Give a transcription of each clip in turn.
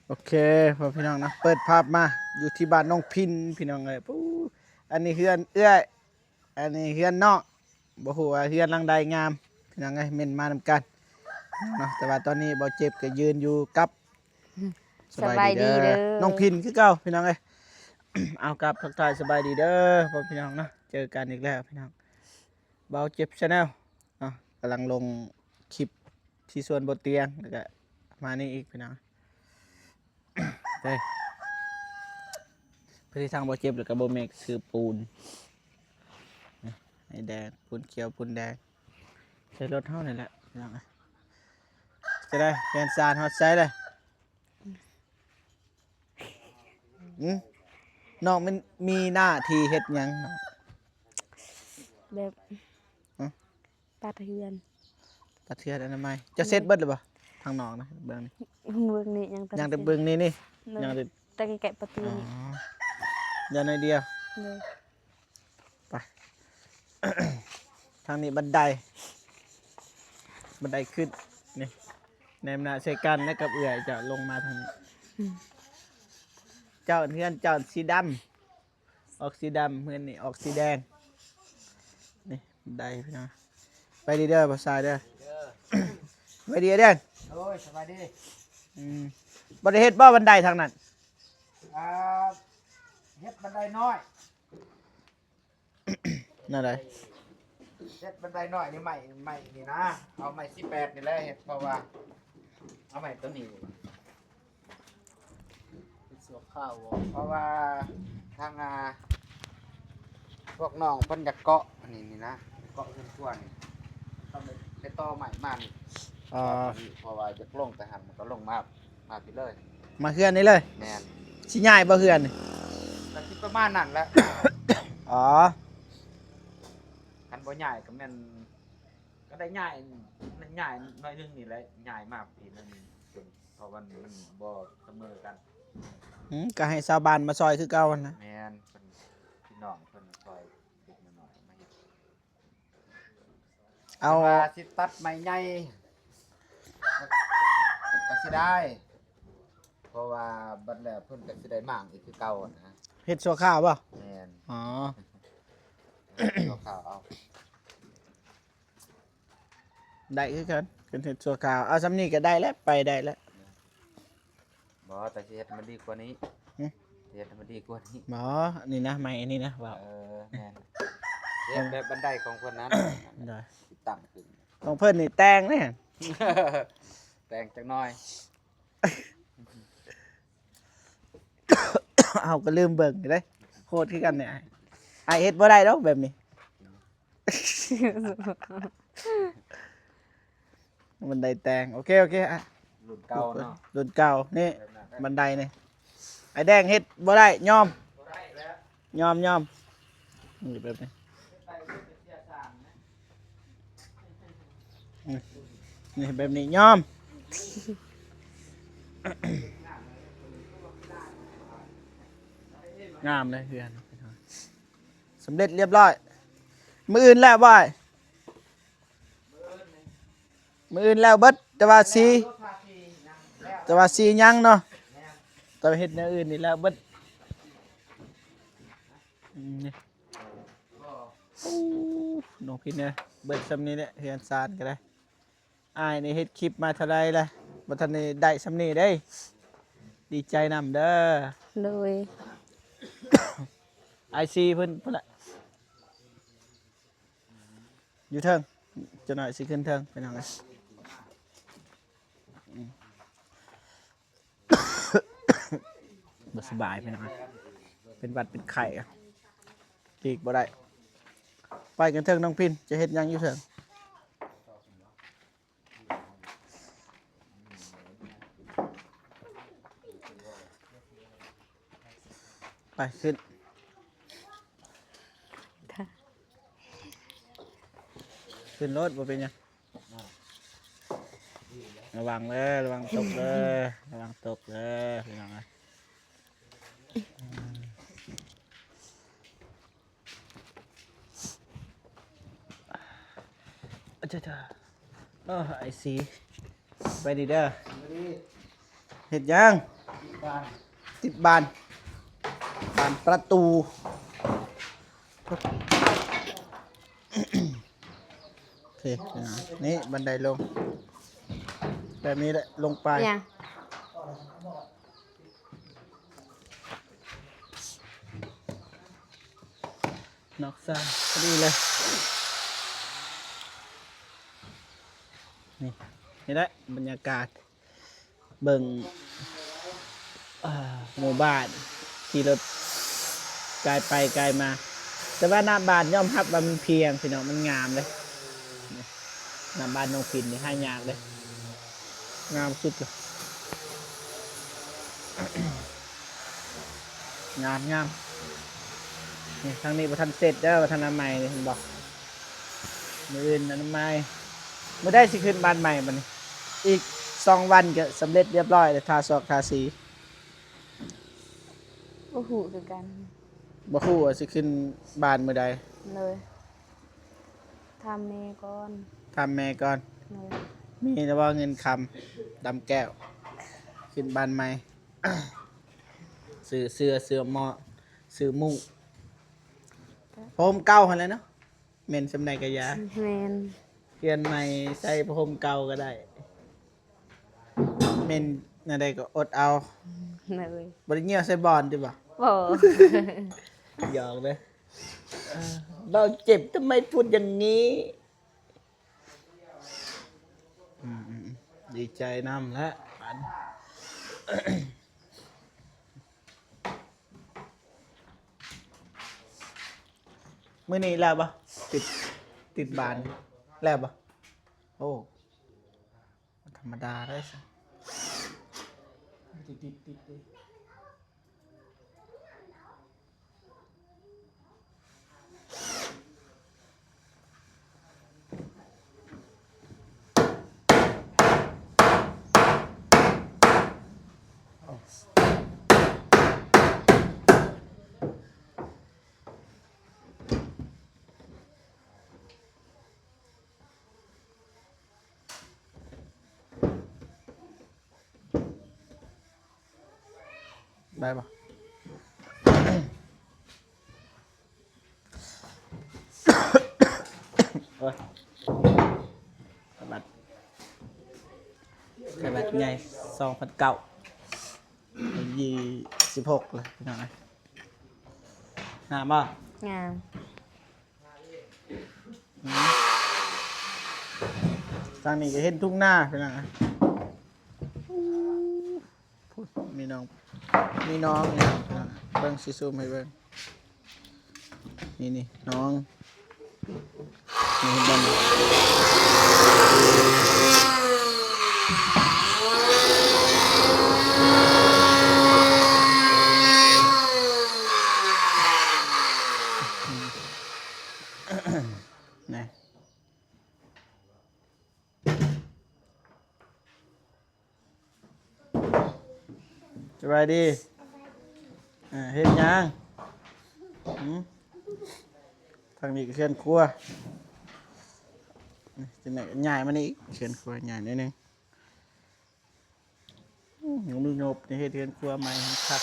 ໂອເຄ ພໍ່ພີ່ນ້ອງເນາະ ເປີດພາບມາຢູ່ທີ່ບ້ານນ້ອງພິນ ພີ່ນ້ອງເອີຍ. ປູ້ ອັນນີ້ເຮືອນເອື້ອຍ ອັນນີ້ເຮືອນນ້ອງ ບໍ່ຮູ້ວ່າເຮືອນຫຼັງໃດງາມ ພີ່ນ້ອງເອີຍ ເມັ້ນມານຳກັນເນາະ. ແຕ່ວ່າຕອນນີ້ເບົາເຈັບກໍຢືນຢູ່ກັບ ສະບາຍດີເດີ ສະບາຍດີເດີ ນ້ອງພິນຄືເກົ່າ ພີ່ນ້ອງເອີຍ. ເອົາ ກັບທັກທາຍສະບາຍດີເດີ ພໍ່ພີ່ນ້ອງເນາະ ເຈີກັນອີກແລ້ວ ພີ່ນ້ອງ. ເບົາເຈັບ Channel ເນາະ ກຳລັງລົງຄລິບທີ່ສວນບົນຕຽງ ແລ້ວກະມານີ້ອີກ ພີ່ນ້ອງ. ເດ້ ພໍດີທາງເບົາເຈັບ ແລ້ວກະບໍ່ແມັກຊື້ປູນ ໃຫ້ແດງ ປູນຂຽວ ປູນແດງ ໃສ່ລົດເຮົານີ້ແຫຼະ ພີ່ນ້ອງເອີຍ. ຈະໄດ້ ແຟນຊານຮອດໃສເລີຍ? ອືມ ນ້ອງມັນມີໜ້າທີ່ເຮັດຫຍັງ? ແບບ ຮະ? ປັດເຮືອນ ປັດເຮືອນອະນາໄມ. ເຈົ້າເຊັດເບິດແລ້ວບໍ່? ທາງນອກນະ ເບິ່ງນີ້ ເບິ່ງນີ້ຍັງ ຍັງແຕ່ເບິ່ງນີ້ ນີ້ ໂດຍ ຍັງແຕ່ ແຕ່ແກະປະຕູ ອໍ ນີ້ ຢ່າໜ້ອຍດຽວ ໂດຍ. ໄປ ທາງນີ້ບັນໄດ ບັນໄດຂຶ້ນ ນີ້ ແນມໜ້າໃສ່ກັນແລ້ວກັບເອື້ອຍເຈົ້າລົງມາທາງນີ້. ອືມ ເຈົ້າເຮືອນເຈົ້າສີດຳ ອອກສີດຳ ເຮືອນນີ້ອອກສີແດງ. ນີ້ບັນໄດພີ່ນ້ອງ ໄປດີເດີ ບ່າວຊາຍເດີ ໄປດີເດີ. ໂອ້ຍ ສະບາຍດີ. ອືມ ບໍ່ໄດ້ເຮັດບໍ່ບັນໄດທາງນັ້ນ? ອ່າ ເຮັດບັນໄດນ້ອຍ ແນວໃດ? ເຮັດບັນໄດນ້ອຍນີ້ ໄມ້ ໄມ້ນີ້ນະ ເອົາໄມ້ສີ່ແປດນີ້ແຫຼະເຮັດ ເພາະວ່າ ເອົາໄມ້ໂຕນີ້ ເຮັດຊົ່ວຄາວ ເພາະວ່າທາງ ອ່າ ພວກນ້ອງເພິ່ນຢາກເກາະອັນນີ້ນີ້ນະ ເກາະເຮືອນຄົວນີ້ ຕ້ອງໄດ້ ໄດ້ຕໍ່ໄມ້ມານີ້. ອໍ ເພາະວ່າຢາກລົງແຕ່ຫັ້ນ ມັນກໍລົງມາ ມາພີ້ເລີຍ ມາເຮືອນນີ້ເລີຍ. ແມ່ນ. ຊິຍ້າຍບໍ່ເຮືອນນີ້? ກໍຊິປະມານນັ້ນແຫຼະ. ອໍ ຄັນບໍ່ຍ້າຍກໍແມ່ນ ກໍໄດ້ຍ້າຍ ຍ້າຍໜ້ອຍໜຶ່ງນີ້ແຫຼະ ຍ້າຍມາປີໜຶ່ງ ເພາະວ່າມັນບໍ່ສະເໝີກັນ. ອືມ ກໍໃຫ້ຊາວບ້ານມາຊ່ອຍຄືເກົ່າຫັ້ນນະ. ແມ່ນ ເພິ່ນ ພີ່ນ້ອງເພິ່ນຊ່ອຍເລັກໆນ້ອຍໆມາເຮັດ. ເອົາ ຄັນວ່າຊິຕັດໄມ້ໃຫຍ່ກໍຊິໄດ້ ເພາະວ່າບັດແລ້ວເພິ່ນກໍຊິໄດ້ມ້າງອີກຄືເກົ່ານະ. ເຮັດຊົ່ວຄາວບໍ່? ແມ່ນ. ອໍ ຊົ່ວຄາວເອົາ. ໄດ້ຄືກັນ ຄັນເຮັດຊົ່ວຄາວ ເອົາສ່ຳນີ້ກໍໄດ້ແລ້ວ ໄປໄດ້ແລ້ວ. ບໍ່ ແຕ່ຊິເຮັດໃຫ້ມັນດີກວ່ານີ້. ຫຶ? ຊິເຮັດໃຫ້ມັນດີກວ່ານີ້. ບໍ່ ອັນນີ້ນະ ໄມ້ອັນນີ້ນະ ເວົ້າ. ເອີ ແມ່ນ. ເຮັດແບບບັນໄດຂອງເພິ່ນນັ້ນ. ໂດຍ. ຕິດຕັ້ງຂຶ້ນ. ຂອງເພິ່ນນີ້ແຕ່ງເດ້. ແຕ່ງຈັກໜ້ອຍ. ເຮົາກໍລືມເບິ່ງເດ້ ໂຫດຄືກັນນີ້. ອ້າຍ ອ້າຍເຮັດບໍ່ໄດ້ດອກແບບນີ້. ບັນໄດແຕ່ງ ໂອເຄ ໂອເຄ ອ່ະ ລຸ້ນເກົ່າເນາະ ລຸ້ນເກົ່ານີ້ ແບບນັ້ນ ບັນໄດນີ້ ອ້າຍແດງເຮັດບໍ່ໄດ້ ຍອມ ບໍ່ໄດ້ແລ້ວ ຍອມ ຍອມ ນີ້ແບບນີ້ ນີ້ ນີ້ແບບນີ້ ຍອມ ງາມເລີຍເຮືອນ. ສຳເລັດລຽບລ້ອຍ ມື້ອື່ນແລ້ວບໍ່ອ້າຍ? ມື້ອື່ນແລ້ວເບິດ ແຕ່ວ່າສີ ແຕ່ວ່າສີຍັງເນາະ ແຕ່ວ່າເຮັດແນວອື່ນນີ້ແລ້ວເບິດ. ອືມ ນີ້ ໂອ້ ນ້ອງພິນເອີຍ ເບິດສ່ຳນີ້ແຫຼະ ເຮືອນຊານກໍໄດ້. ອ້າຍນີ້ເຮັດຄລິບມາເທົ່າໃດລະ ບໍ່ທັນໄດ້ ໄດ້ສ່ຳນີ້ເດ້ ດີໃຈນຳເດີ. ໂດຍ ອ້າຍຊີເພິ່ນພຸ້ນລະ ຢູ່ເທິງ ຈັກໜ້ອຍຊິຂຶ້ນເທິງ ພີ່ນ້ອງເອີຍ. ບໍ່ສະບາຍພີ່ນ້ອງ ເປັນຫວັດເປັນໄຂ້ ຫຼີກບໍ່ໄດ້. ໄປກັນເຖິງນ້ອງພິນ ຈະເຮັດຫຍັງຢູ່ເທິງ? ໄປຂຶ້ນ ຂຶ້ນໂລດ ບໍ່ເປັນຫຍັງ. ລະວັງເດີ ລະວັງຕົກເດີ ລະວັງຕົກເດີ ພີ່ນ້ອງເອີຍ. ອາຈາ ໂອ້ ອ້າຍສີ ໄປດີເດີ. ເຮັດຫຍັງ? ຕິດບານ ບານປະຕູ. ໂອເຄ ນີ້ບັນໄດລົງ ແບບນີ້ແຫຼະ ລົງໄປ. ຫຍັງ? ນອກຊານ ພໍດີເລີຍ. ນີ້ ນີ້ແຫຼະບັນຍາກາດ ເບິ່ງ ອ່າ ໝູ່ບ້ານ ຂີ່ລົດກາຍໄປກາຍມາ. ແຕ່ວ່າໜ້າບ້ານຍອມຮັບວ່າມັນພຽງ ພີ່ນ້ອງ ມັນງາມເດ້. ໜ້າບ້ານນ້ອງພິນນີ້ຫາຍາກເດ້ ງາມສຸດເລີຍ. ງາມໆ ນີ້ ທາງນີ້ບໍ່ທັນເສັດເດີ ບໍ່ທັນອະນາໄມນີ້ ເຫັນບໍ່? ມື້ອື່ນອະນາໄມ. ມື້ໃດຊິຂຶ້ນບ້ານໃໝ່ບັດນີ້? ອີກສອງວັນກໍສຳເລັດລຽບຮ້ອຍແລ້ວ ທາຊອກທາສີ. ບໍ່ຮູ້ຄືກັນ. ບໍ່ຮູ້ວ່າຊິຂຶ້ນບ້ານມື້ໃດ? ໂດຍ. ຖາມແມ່ກ່ອນ. ຖາມແມ່ກ່ອນ. ໂດຍ. ມີແລ້ວບໍ່ເງິນຄຳ ດຳແກ້ວ? ຂຶ້ນບ້ານໃໝ່ ຊື້ເສື້ອ ຊື້ໝໍ້ ຊື້ມຸ້ງ ຜ້າຫົ່ມເກົ່າຫັ້ນແຫຼະເນາະ. ແມ່ນສ່ຳໃດກໍຢ່າ ແມ່ນ ປ່ຽນໃໝ່ໃສ່ຜ້າຫົ່ມເກົ່າກໍໄດ້ ແມ່ນແນວໃດກໍອົດເອົາ. ໂດຍ. ບໍ່ໄດ້ຍ່ຽວໃສ່ບ່ອນຕິບໍ່? ບໍ່. ຫຍອກເດີ. เอ่อ เราเจ็บ ทำไมพูดอย่างนี้? อืม ดีใจนำละ มื้อนี้แล้วบ่ ติด ติดบานแล้วบ่? โอ้ ธรรมดาได้สิ ติดๆๆๆ ได้บ่? โอ๊ย ไข้หวัด ไข้หวัดใหญ่ สองพันเก้า ยี่สิบหก แล้วพี่น้องเอ้ย งามบ่? งาม อืม ทางนี้ก็เห็นทุ่งนาพี่น้อง พุ้นมีน้อง มีน้อง มีน้องพี่น้อง เบิ่งสิซูมให้เบิ่ง นี่ นี่น้อง นี่เห็นบ่ นี่ สบายดี อ่า เฮ็ดหยัง หืม ทางนี้ก็เฮือนครัว นี่ จังได๋ก็ย้ายมานี่อีก เฮือนครัวย้ายหน่อยหนึ่ง อืม ยังมีงบนี่ เฮ็ดเฮือนครัวใหม่ให้คัก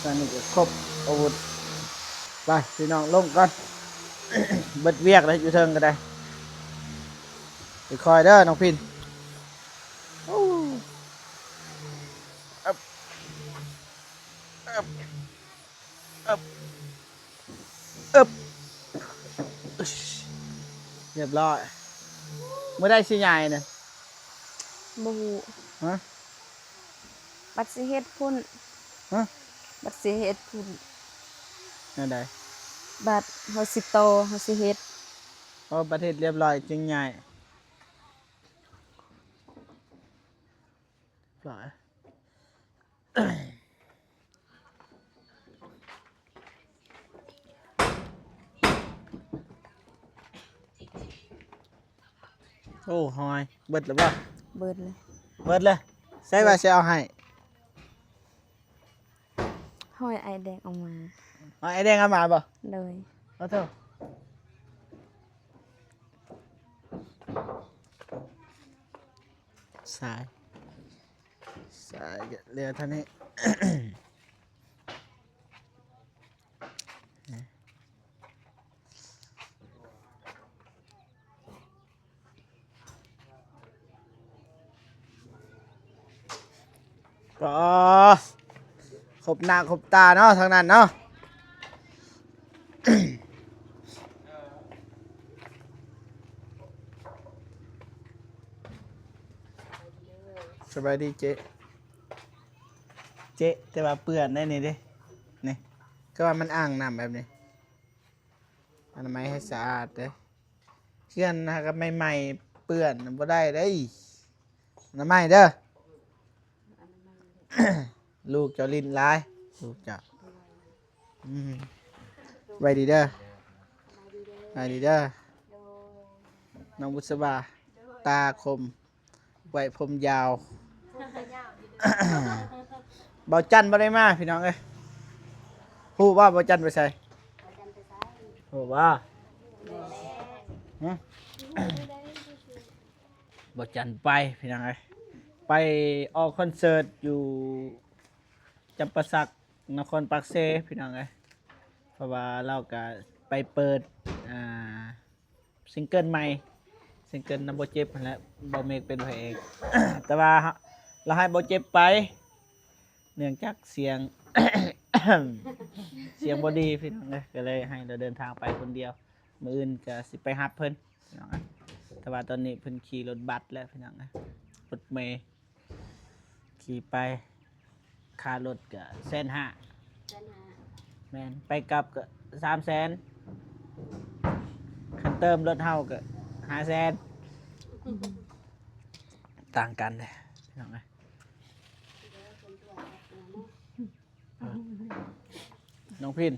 ตอนนี้ก็ครบอาวุธ ไป พี่น้อง ลงก่อน เบิดเวียกแล้ว อยู่เทิงก็ได้ ค่อยๆ เด้อ น้องพิน โอ้ อึบ อึบ อึบ อึบ เรียบร้อย มื้อใดสิย้ายน่ะ บ่ฮู้ ฮะ บัดสิเฮ็ดพุ้น ฮะ บัดสิเฮ็ดพุ้น แนวใด บัดเฮาสิต่อ เฮาสิเฮ็ด อ๋อ บัดเฮ็ดเรียบร้อยจึงย้าย หลาย โอ้ หอย เบิดแล้วบ่ เบิดเลย เบิดเลย ใส่ว่าสิเอาให้ ຫ້ອຍອ້າຍແດງເອົາມາ. ອ້າຍແດງເອົາມາບໍ່? ໂດຍ. ຂໍໂທດ. ສາຍ ສາຍເຫຼືອເທົ່ານີ້. ກໍຄົບໜ້າຄົບຕາເນາະ ທາງນັ້ນເນາະ. ສະບາຍດີເຈ້. ເຈະ ແຕ່ວ່າເປື້ອນໄດ໋ນີ້ເດ້ ນີ້ ຄືວ່າມັນອ່າງນ້ຳແບບນີ້ ອະນາໄມໃຫ້ສະອາດເດ້. ເຮືອນຫາກະໃໝ່ໆ ເປື້ອນບໍ່ໄດ້ເດ້ ອະນາໄມເດີ. ລູກເຈົ້າຫຼິ້ນຫຼາຍ ລູກເຈົ້າ. ອືມ ໄວ້ດີເດີ ໄວ້ດີເດີ ນ້ອງບຸດສະບາ ຕາຄົມ. ໄວ້ຜົມຍາວ ເບົາຈັນບໍ່ໄດ້ມາພີ່ນ້ອງເອີຍ. ຮູ້ບໍ່ເບົາຈັນໄປໃສ? ຮູ້ບໍ່? ຮະ? ເບົາຈັນໄປພີ່ນ້ອງເອີຍ ໄປອອກຄອນເສີດຢູ່ຈຳປາສັກ ນະຄອນປາກເຊພີ່ນ້ອງເອີຍ. ເພາະວ່າລາວກະໄປເປີດ ອ່າ ຊິງເກີນໃໝ່ ຊິງເກີນນຳບໍ່ເຈັບຫັ້ນແຫຼະ ບໍ່ເມກເປັນພະເອກ. ແຕ່ວ່າລາວໃຫ້ບໍ່ເຈັບໄປ ເນື່ອງຈາກສຽງ ສຽງບໍ່ດີພີ່ນ້ອງເອີຍ ກໍເລີຍໃຫ້ລາວເດີນທາງໄປຄົນດຽວ. ມື້ອື່ນກໍຊິໄປຮັບເພິ່ນພີ່ນ້ອງເອີຍ. ແຕ່ວ່າຕອນນີ້ເພິ່ນຂີ່ລົດບັສແລ້ວພີ່ນ້ອງເອີຍ ລົດເມ ຂີ່ໄປ ຄ່າລົດກະແສນຫ້າ ແສນຫ້າ ແມ່ນ ໄປກັບກະສາມແສນ ຄັນເຕີມລົດເຮົາກະຫ້າແສນ ຕ່າງກັນເດ້ພີ່ນ້ອງເອີຍ. ນ້ອງພິນ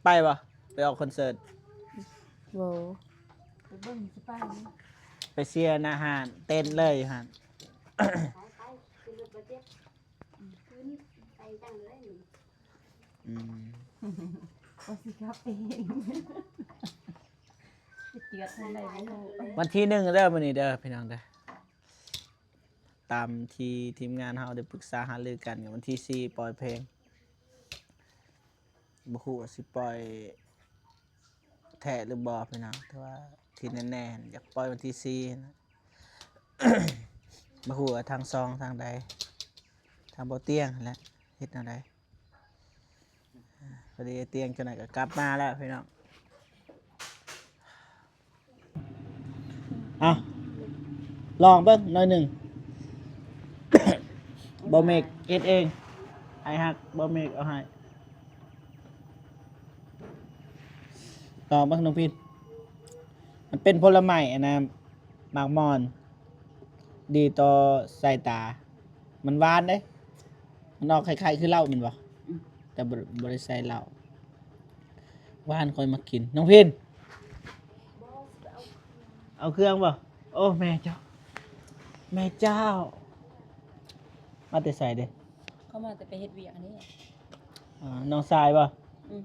ໄປບໍ່? ໄປອອກຄອນເສີດ? ບໍ່ ໄປເບິ່ງຊິໄປ ໄປເຊຍນະຮ້ານເຕັ້ນເລີຍຫັ້ນ. ໄປ ໄປ ຂຶ້ນລົດບໍ່ເຈັບ ອືມ ຂຶ້ນ ໄປຈັ່ງເລີຍ. ອືມ ວ່າຊິກັບເອງ ຊິເຈື່ອນທາງໃດບໍ່ຮູ້. ວັນທີໜຶ່ງເດີ ມື້ນີ້ເດີ ພີ່ນ້ອງເດີ. ຕາມທີ່ທີມງານເຮົາໄດ້ປຶກສາຫາລືກັນ ວັນທີສີ່ປ່ອຍເພງ ບໍ່ຮູ້ວ່າຊິປ່ອຍແທ້ຫຼືບໍ່ພີ່ນ້ອງ ແຕ່ວ່າທີ່ແນ່ໆ ຢາກປ່ອຍວັນທີສີ່ນະ. ບໍ່ຮູ້ວ່າທາງຊ່ອງທາງໃດ ທາງບໍ່ຕຽງຫັ້ນແຫຼະ ເຮັດແນວໃດ. ພໍດີໄອ້ຕຽງຈັກໜ້ອຍກໍກັບມາແລ້ວພີ່ນ້ອງ. ເອົາ ລອງເບິ່ງໜ້ອຍໜຶ່ງ ບໍ່ເມກເຮັດເອງ ອ້າຍຮັກບໍ່ເມກເອົາໃຫ້. ລອງເບິ່ງນ້ອງພິນ ມັນເປັນຜົນລະໄມ້ອັນນະ ໝາກໝອນ ດີຕໍ່ສາຍຕາ ມັນຫວານເດ້. ມັນອອກຄ້າຍໆຄືເຫຼົ້າແມ່ນບໍ່? ອືມ ແຕ່ບໍ່ ບໍ່ໄດ້ໃສ່ເຫຼົ້າ. ຫວານ ຂ້ອຍມັກກິນ. ນ້ອງພິນ ເອົາເຄື່ອງບໍ່? ໂອ້ ແມ່ເຈົ້າ ແມ່ເຈົ້າ ມາແຕ່ໃສເດ້? ເຂົາມາແຕ່ໄປເຮັດວຽກອັນນີ້. ອ່າ ນ້ອງຊາຍບໍ່? ອືມ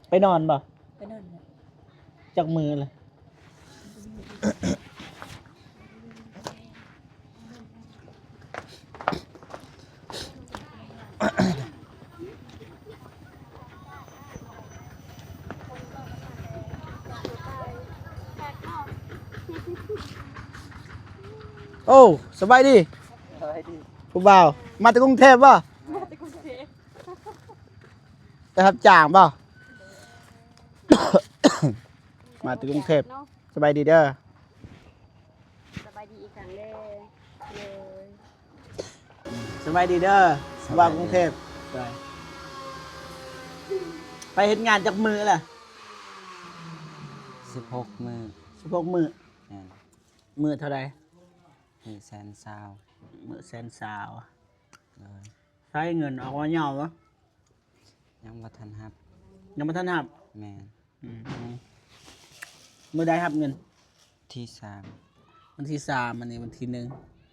ໄປນອນບໍ່? ໄປນອນແລ້ວ. ຈັກມື້ລະ? ໂອ້ ສະບາຍດີ ສະບາຍດີ ຜູ້ບ່າວ ມາແຕ່ກຸງເທບບໍ່? ມາແຕ່ກຸງເທບ. ໄປຮັບຈ້າງບໍ່? ມາແຕ່ກຸງເທບເນາະ. ສະບາຍດີເດີ ສະບາຍດີອີກຄັ້ງເດີ. ໂດຍ ສະບາຍດີເດີ ສະບາຍດີ ບ່າວກຸງເທບ. ໄປເຮັດງານຈັກມື້ລະ? ສິບຫົກມື້. ສິບຫົກມື້. ແມ່ນ. ມື້ເທົ່າໃດ? ມື້ແສນຊາວ. ມື້ແສນຊາວ. ໂດຍ. ໃຊ້ເງິນອອກມາຍາວບໍ່? ຍັງບໍ່ທັນຮັບ. ຍັງບໍ່ທັນຮັບ? ແມ່ນ. ອືມ ມື້ໃດຮັບເງິນ? ທີສາມ. ວັນທີສາມ ອັນນີ້ວັນທີໜຶ່ງ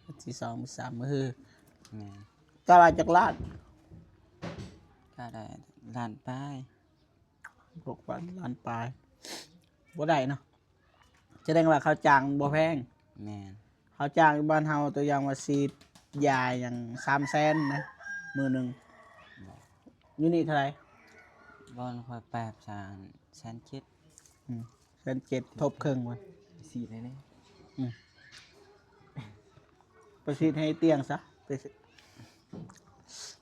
ວັນທີສອງ ວັນທີສາມ ມື້ຮື. ແມ່ນ. ກະໄດ້ຈັກລ້ານ? ກະໄດ້ ລ້ານປາຍ. ຫົກພັນ ລ້ານປາຍ ບໍ່ໄດ້ເນາະ. ສະແດງວ່າເຂົ້າຈ້າງບໍ່ແພງ. ແມ່ນ. ເຂົ້າຈ້າງຢູ່ບ້ານເຮົາ ຕົວຢ່າງວ່າສີດຢາຫຍັງ ສາມແສນນະ ມື້ໜຶ່ງ. ບໍ່. ຢູ່ນີ້ເທົ່າໃດ? ບ່ອນຂ້ອຍໄປຮັບຈ້າງ ແສນເຈັດ. ອືມ ແສນເຈັດ ທົບເຄິ່ງເວີ້ຍ. ສີດໃຫ້ແດ່. ອືມ ໄປສີດໃຫ້ຕຽງຊະ ໄປສີດ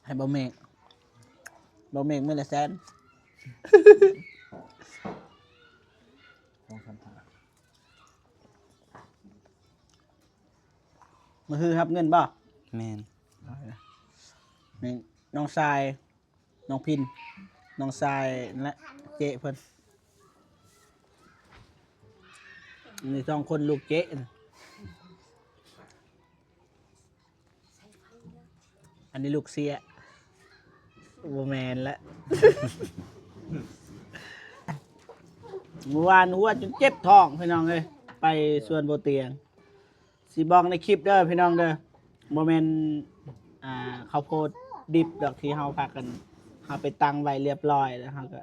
ໃຫ້ບ່າວເມກ. ບ່າວເມກມື້ລະແສນ. ສອງສາມພັນ. ມື້ຮືຮັບເງິນບໍ່? ແມ່ນ. ນີ້ນ້ອງຊາຍ ນ້ອງພິນ ນ້ອງຊາຍ ແລະ ເຈ້ເພິ່ນ. ອັນນີ້ສອງຄົນລູກເຈ້ນະ. ອັນນີ້ລູກເຊຍ. ບໍ່ແມ່ນລະ. ມື້ວານຫົວຈົນເຈັບທ້ອງ ພີ່ນ້ອງເອີຍ ໄປສວນບໍ່ຕຽງ. ຊິບອກໃນຄລິບເດີພີ່ນ້ອງເດີ ບໍ່ແມ່ນ ອ່າ ເຂົ້າໂພດດິບດອກ ທີ່ເຮົາພາກັນ ເຮົາໄປຕັ້ງໄວ້ລຽບລ້ອຍ ແລ້ວເຮົາກໍ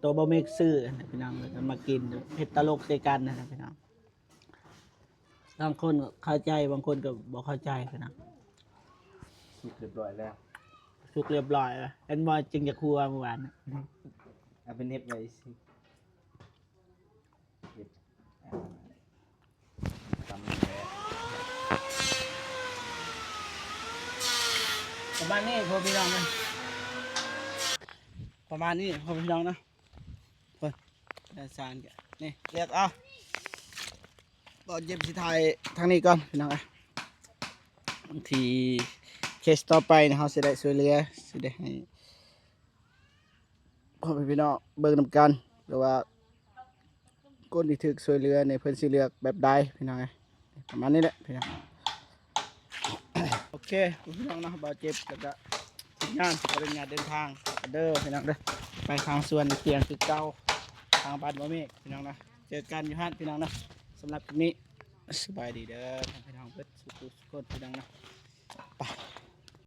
ໂຕບໍ່ເມັກຊື້ນະພີ່ນ້ອງ ແລ້ວກໍມາກິນ ເຮັດຕະຫຼົກໃສ່ກັນນະພີ່ນ້ອງ. ບາງຄົນກໍເຂົ້າໃຈ ບາງຄົນກໍບໍ່ເຂົ້າໃຈພີ່ນ້ອງ. ສຸກລຽບລ້ອຍແລ້ວ ສຸກລຽບລ້ອຍແລ້ວ ເຫັນບໍ່ ຈຶ່ງຈະຄົວມື້ວານ ເອົາໄປເນັບໄວ້ຊື່. ເຮັດ ອ່າ ຕຳແຫຼະ ປະມານນີ້ພໍ່ພີ່ນ້ອງນະ ປະມານນີ້ພໍ່ພີ່ນ້ອງນະ. ເບິ່ງ ດານຊານກະນີ້ ເລືອກເອົາ. ບໍ່ເຈັບຊິຖ່າຍທາງນີ້ກ່ອນພີ່ນ້ອງເອີຍ ທີ່ເຄສຕໍ່ໄປນີ້ ເຮົາຊິໄດ້ຊ່ວຍເຫຼືອ ຊິໄດ້ໃຫ້ ພໍ່ແມ່ພີ່ນ້ອງເບິ່ງນຳກັນ ຫຼືວ່າຄົນທີ່ຖືກຊ່ວຍເຫຼືອນີ້ ເພິ່ນຊິເລືອກແບບໃດພີ່ນ້ອງເອີຍ. ປະມານນີ້ແຫຼະພີ່ນ້ອງ. ໂອເຄພີ່ນ້ອງເນາະ ບ່າວເຈັບ ແລ້ວກະທີມງານ ຂໍອະນຸຍາດເດີນທາງເດີພີ່ນ້ອງເດີ ໄປທາງສວນຕຽງຄືເກົ່າ ທາງບ້ານບ່າວເມກພີ່ນ້ອງນະ. ເຈີກັນຢູ່ຫັ້ນພີ່ນ້ອງນະ. ສຳລັບຄລິບນີ້ ສະບາຍດີເດີພີ່ນ້ອງເບິດສູ່ທຸກຄົນພີ່ນ້ອງນະ. ໄປ.